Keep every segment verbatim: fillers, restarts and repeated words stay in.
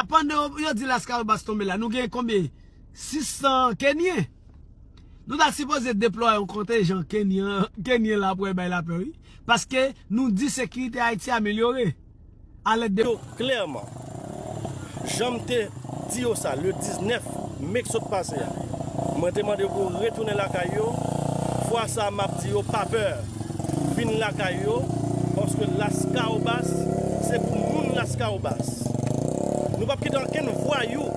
Pandan yo, yo di Laskawobas tonbe la, nou gen konbyen? Sis san Kenyen. Nou ta sipoze deplwaye yon kontenjan Kenyen, Kenyen la pou al bay lapè, wi. Paske nou di sekirite Ayiti amelyore. A lèd de yo klèman. Jan m te di yo sa le diznèf me k sot pase a. Mwen te mande yo pou yo retounen lakay yo. Fwa sa a, m ap di yo pa pè. Vin lakay yo, paske Laskawobas, se pou moun Laskawobas. Nou p ap kite ankenn vwayou.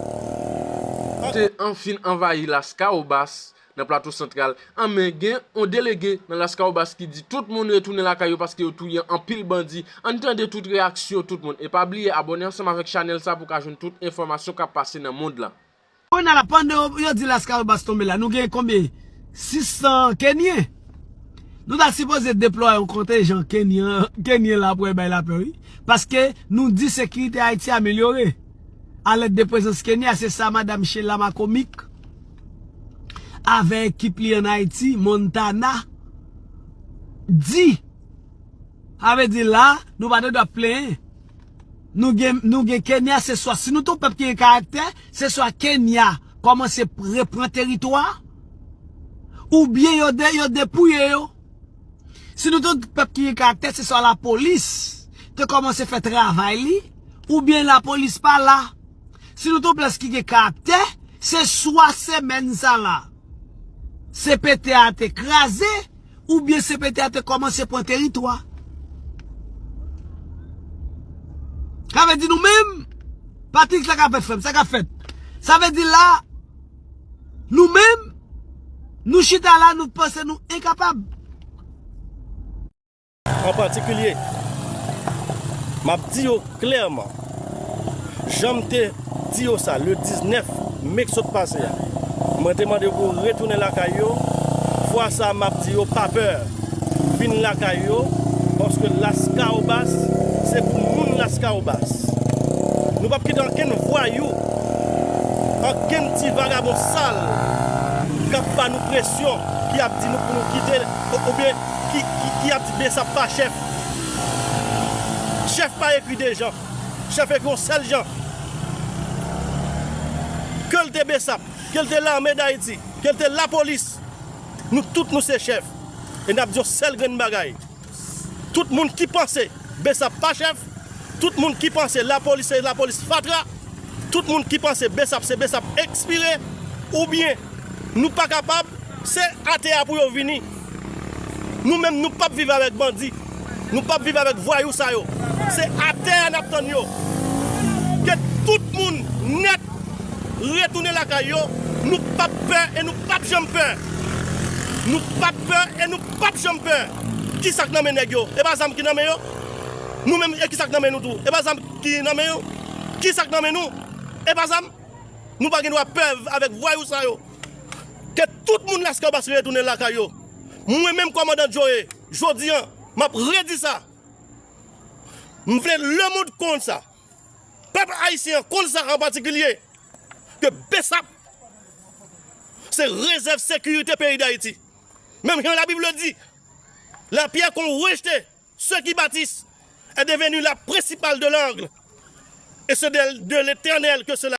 Te anfin anvayi Laskawobas nan Plato Santral. An men gen yon delege nan Laskawobas ki di tout moun retounen lakay yo paske yo touye anpil bandi. Ann tande tout reyaksyon tout moun. E pa bliye abòne ansanm avèk chanèl sa pou w ka jwenn tout enfòmasyon k ap pase nan mond lan. Kounye a la, pandan yo, yo di Laskawobas tonbe la, nou gen konbyen? Sis san Kenyen. Nou ta sipoze deplwaye yon kontenjan Kenyen, Kenyen la pou al bay lapè, wi. Paske nou di sekirite Ayiti amelyore. A lèd de prezans Kenya, se sa madam Sheila McCormick avèk ekip li ann Ayiti, Montana, di. Sa vle di la, nou pa t dwe ap plenyen. Nou gen, nou gen Kenya, se swa, si nou te yon pèp ki gen karaktè, se swa Kenya kòmanse repran teritwa, oubyen yo de, yo depouye yo. Si nou te yon pèp ki gen karaktè, se swa lapolis te kòmanse fè travay li, oubyen lapolis pa la. Si nou te yon plas ki gen karaktè, se swa semèn sa la, C P T a te kraze, oubyen C P T a te kòmanse pran teritwa. Sa vle di nou menm, Patrick, sa k ap fèt, frè m, sa k ap fèt? Sa vle di la, nou menm, nou chita la, nou panse nou enkapab. An patikilye, m ap di yo klèman, jan m te di yo sa le diznèf me k sot pase a. Mwen te mande yo pou yo retounen lakay yo. Fwa sa a, m ap di yo pa pè. Vin lakay yo, paske Laskawobas, se pou moun Laskawobas. Nou p ap kite ankenn vwayou, ankenn ti vagabon sal k ap ba nou presyon, ki ap di nou pou nou kite, ou, oubyen ki, ki, ki ap di Bsap pa chèf. Chèf pa ekri de jan. Chèf ekri yon sèl jan. Ke l te Bsap, ke l te Lame Dayiti, ke l te lapolis, nou tout nou se chèf. E n ap di yon sèl grenn bagay. Tout moun ki panse Bsap pa chèf, tout moun ki panse lapolis se lapolis fatra, tout moun ki panse Bsap se Bsap ekspire, oubyen nou pa kapab, se atè a pou yo vini. Nou menm, nou p ap viv avèk bandi. Nou p ap viv avèk vwayou sa yo. Se atè a n ap tann yo. Ke tout moun nèt retounen lakay yo. Nou p ap pè e nou p ap janm pè. Nou p ap pè e nou p ap janm pè. Kisa k nan men nèg yo? E pa zam ki nan men yo? Nou menm, e kisa k nan men nou tou? E pa zam ki nan men yo? Kisa k nan men nou? E pa zam? Nou pa gen dwa pè avèk vwayou sa yo. Ke tout moun Laskawobas retounen lakay yo. Mwen menm, kòmandan Joe, jodi a, m ap redi sa. M vle lemonn konn sa. Pèp ayisyen an konn sa an patikilye. Ke Bsap se rezèv sekirite peyi Dayiti. Menm jan Labib di, la pierre qu'ont rejetée ceux qui bâtissent est devenue la principale de l'angle. Et c'est de, de l'Éternel que cela